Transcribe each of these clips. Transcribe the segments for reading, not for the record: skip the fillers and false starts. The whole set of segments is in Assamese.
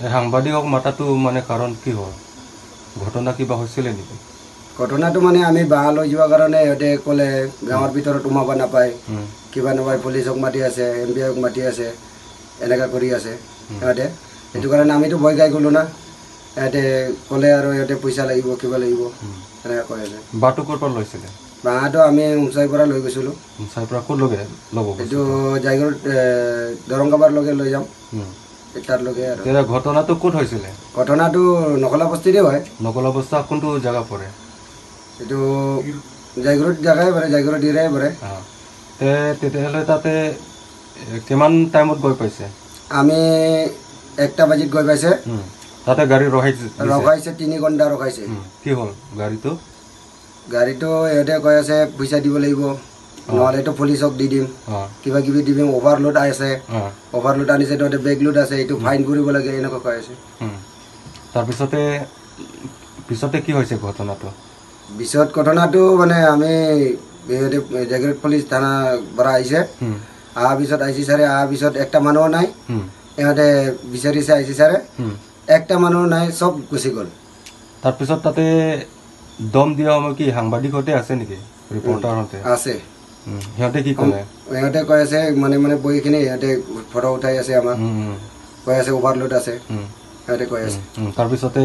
এই সাংবাদিকক মাতাটো মানে কাৰণ কি হ'ল? ঘটনা কিবা হৈছিলে নেকি? ঘটনাটো মানে আমি বাঁহ লৈ যোৱাৰ কাৰণে সিহঁতে ক'লে গাঁৱৰ ভিতৰত সোমাব নাপায়, কিবা নাপায়, পুলিচক মাতি আছে, এম পি আইক মাতি আছে, এনেকুৱা কৰি আছে সিহঁতে। সেইটো কাৰণে আমিতো ভয় খাই গ'লো না। সিহঁতে ক'লে আৰু সিহঁতে পইচা লাগিব, কিবা লাগিব, এনেকুৱা কৈ আছে। বাঁহটো ক'ৰ পৰা লৈছিলে? বাঁহটো আমি উমচাইৰ পৰা লৈ গৈছিলোঁ। উমচাইৰ পৰা ক'ত লগে ল'ব? এইটো জাইগৰ দৰংগাবাৰ লগে লৈ যাম, তাৰ লগে। আৰু তেতিয়া ঘটনাটো ক'ত হৈছিলে? ঘটনাটো নকলা বস্তিতে হয়। নকলা বস্তা কোনটো জেগা পৰে? এইটো জাইগৰত জেগাই পৰে, জাইগৰত এৰিয়াই পৰে। তে তেতিয়াহ'লে তাতে কিমান টাইমত গৈ পাইছে? আমি 1টা বাজিত গৈ পাইছে। তাতে গাড়ী ৰখাইছে, 3 ঘণ্টা ৰখাইছে। কি হ'ল গাড়ীটো? গাড়ীটো সিহঁতে কৈ আছে পইচা দিব লাগিব, নহ'লেতো পুলিচক দি দিম, কিবা কিবি দিম, অভাৰলোড আছে, অভাৰলোড আনিছে তহঁতে, বেগ লোড আছে, এইটো ফাইন কৰিব লাগে, এনেকুৱা কৈ আছে। তাৰপিছতে পিছতে কি হৈছে ঘটনাটো? পিছত ঘটনাটো মানে আমি সিহঁতে জাগিৰোড পুলিচ থানাৰ পৰা আহিছে। অহাৰ পিছত I C ছাৰে অহাৰ পিছত একটা মানুহো নাই, ইহঁতে বিচাৰিছে I C ছাৰে, একটা মানুহো নাই, চব গুচি গ'ল। তাৰপিছত তাতে দম দিয়া সময় কি সাংবাদিকহঁতে আছে নেকি? ৰিপৰ্টাৰহঁতে আছে। সিহঁতে কি ক'লে? সিহঁতে কৈ আছে মানে মানে বহিখিনি সিহঁতে ফটো উঠাই আছে আমাক, কৈ আছে অভাৰলোড আছে, সিহঁতে কৈ আছে। তাৰপিছতে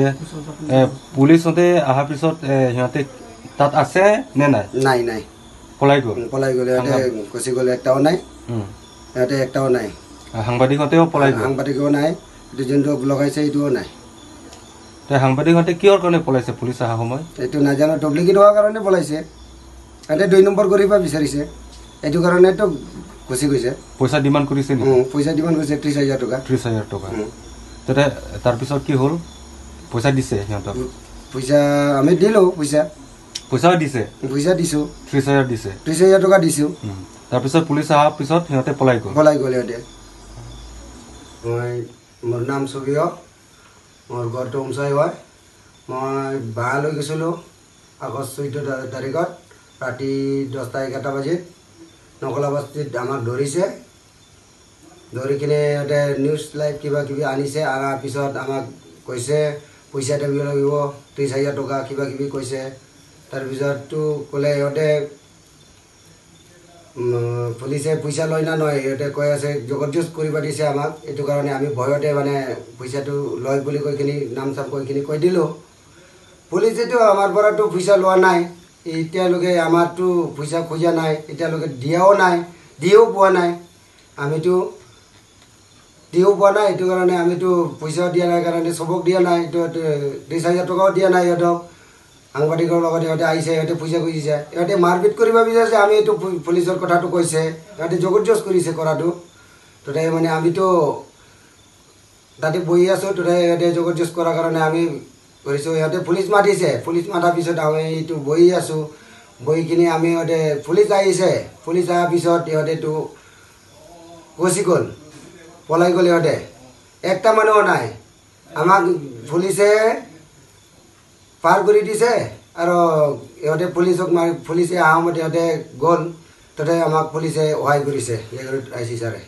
পুলিচহঁতে অহাৰ পিছত সিহঁতে তাত আছে নে নাই? নাই নাই, পলাই গ'ল। পলাই গ'ল, সিহঁতে গুচি গ'ল, একটাও নাই, সিহঁতে একটাও নাই। সাংবাদিকহঁতেও পলাই গ'ল? সাংবাদিকো নাই, এইটো যোনটো লগাইছে এইটোও নাই। সাংবাদিকহঁতে কিহৰ কাৰণে পলাইছে পুলিচ অহা সময়? এইটো নাজানো, ডুপ্লিকেট হোৱাৰ কাৰণে পলাইছে। সিহঁতে 2 নম্বৰ কৰিব বিচাৰিছে, এইটো কাৰণেতো গুচি গৈছে। পইচা ডিমাণ্ড কৰিছে নেকি? পইচা ডিমাণ্ড কৰিছে 30,000 টকা। 30,000 টকা। তেতিয়া তাৰপিছত কি হ'ল? পইচা দিছে সিহঁতক? পইচা আমি দিলোঁ, পইচা। পইচাও দিছে? পইচা দিছোঁ। 30,000 দিছে? 30,000 টকা দিছোঁ। তাৰপিছত পুলিচ অহাৰ পিছত সিহঁতে পলাই গ'ল? পলাই গ'ল সিহঁতে। মই মোৰ নাম ছবিয়, মোৰ ঘৰটো উমচাই হয়। মই বাঁহ লৈ গৈছিলোঁ আগষ্ট 14 তাৰিখত ৰাতি 10টা 11 বাজিত নকলা বস্তিত আমাক ধৰিছে। ধৰি কিনে সিহঁতে নিউজ লাইভ কিবা কিবি আনিছে, অনাৰ পিছত আমাক কৈছে পইচা দিব লাগিব 30,000 টকা কিবা কিবি কৈছে। তাৰপিছততো ক'লে সিহঁতে পুলিচে পইচা লয় না নহয়, সিহঁতে কৈ আছে জবৰদস্ত কৰিব দিছে আমাক। এইটো কাৰণে আমি ভয়তে মানে পইচাটো লয় বুলি কৈ কিনি নাম চাম কৈ কিনি কৈ দিলোঁ। পুলিচেতো আমাৰ পৰাতো পইচা লোৱা নাই এতিয়ালৈকে, আমাৰতো পইচা খোজা নাই এতিয়ালৈকে, দিয়াও নাই, দিও পোৱা নাই, আমিতো দিও পোৱা নাই। এইটো কাৰণে আমিতো পইচাও দিয়া নাই কাৰণে চবক দিয়া নাই, এইটো 30,000 টকাও দিয়া নাই সিহঁতক। সাংবাদিকৰ লগত সিহঁতে আহিছে, সিহঁতে পইচা খুজিছে, সিহঁতে মাৰপিট কৰিব বিচাৰিছে। আমি এইটো পুলিচৰ কথাটো কৈছে, সিহঁতে জবৰদস্ত কৰিছে কৰাটো। তাতে মানে আমিতো তাতে বহি আছোঁ, তাতে সিহঁতে জবৰদস্ত কৰাৰ কাৰণে আমি কৰিছোঁ। সিহঁতে পুলিচ মাতিছে, পুলিচ মাতাৰ পিছত আমি এইটো বহি আছোঁ। বহি কিনি আমি সিহঁতে পুলিচ আহিছে, পুলিচ অহাৰ পিছত সিহঁতেতো গুচি গ'ল, পলাই গ'ল সিহঁতে, একটা মানুহো নাই। আমাক পুলিচে পাৰ কৰি দিছে আৰু ইহঁতে পুলিচক মাৰি, পুলিচে অহা সময়ত সিহঁতে গ'ল, তাতে আমাক পুলিচে সহায় কৰিছে I C ছাৰে।